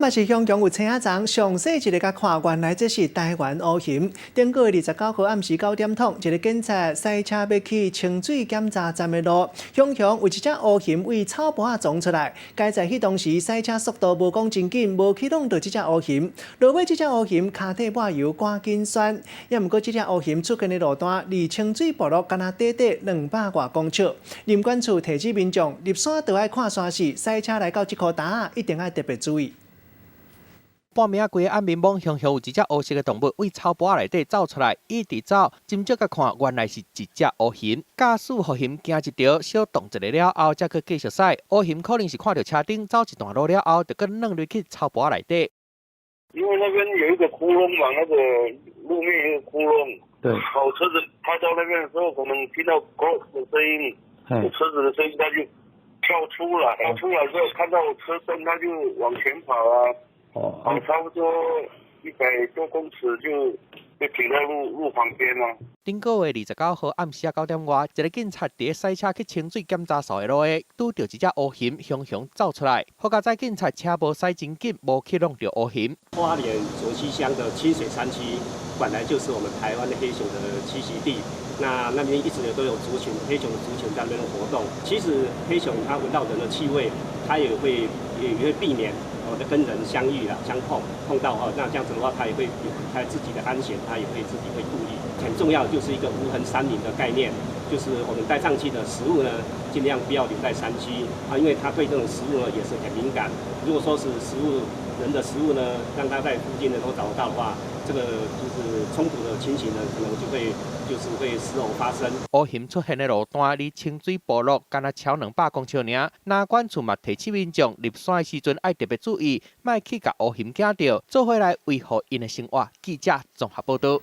嘛是雄雄有青仔鬃，詳細一个共看，原來這是台灣烏熊。頂個月29號暗時9點通，一个警察駛車欲去清水檢查站的路，雄雄有一隻烏熊對草埔仔衝出來。佳哉彼當時駛車速度無講真緊，無去挵著這隻烏熊。落尾這隻烏熊跤底抹油，趕緊竄。也毋過這隻烏熊出現的路段，離清水部落敢若短短200外公尺。林管處提醒民眾，入山著愛看山勢，駛車來到這箍礁仔，一定愛特別注意。半暝仔規个暗暝，罔雄雄有一隻烏色的動物對草埔仔內底走出來，一直走，斟酌共看，原來是一隻烏熊。駕駛予熊驚一著，小動一下了後，才閣繼續駛。烏熊可能是看著車燈，走一段路了後，就閣鑽入去草埔仔內底。因為那邊有一個窟窿嘛，那個路面有個窟窿。好，車子開到那邊的時候，可能聽到咕的聲音，車子的聲音，它就跳出來，跳出來之後看到車燈，它就往前跑啊。哦，差不多100多公尺就停在路旁邊啦。頂個月29號暗時仔9點外，一个警察佇咧駛車去清水檢查所的路下，拄著一隻烏熊雄雄走出來。好佳哉警察車無駛真緊，無去挵著烏熊。花蓮卓溪鄉的清水山區，本來就是我們台灣的黑熊的棲息地。那那邊一直都有族群，黑熊的族群在那邊活動。其實黑熊它聞到人的氣味，它也會避免跟人相遇啦、相碰碰到哈，那這樣子的話，它也會有它自己的安全，它也會自己會顧慮。很重要就是一個無痕山林的概念，就是我們帶上去的食物呢，盡量不要留在山區啊，因為它對這種食物呢也是很敏感。如果說是食物人的食物呢，讓它在附近能夠找到的話，這個就是衝突的情形呢，可能就會就是會時有發生。烏熊出現的路段離清水部落敢若超200公尺爾，林管處嘛提醒民眾入山的時陣愛特別注意，莫去共烏熊驚著，做伙來維護𪜶的生活。記者綜合報導。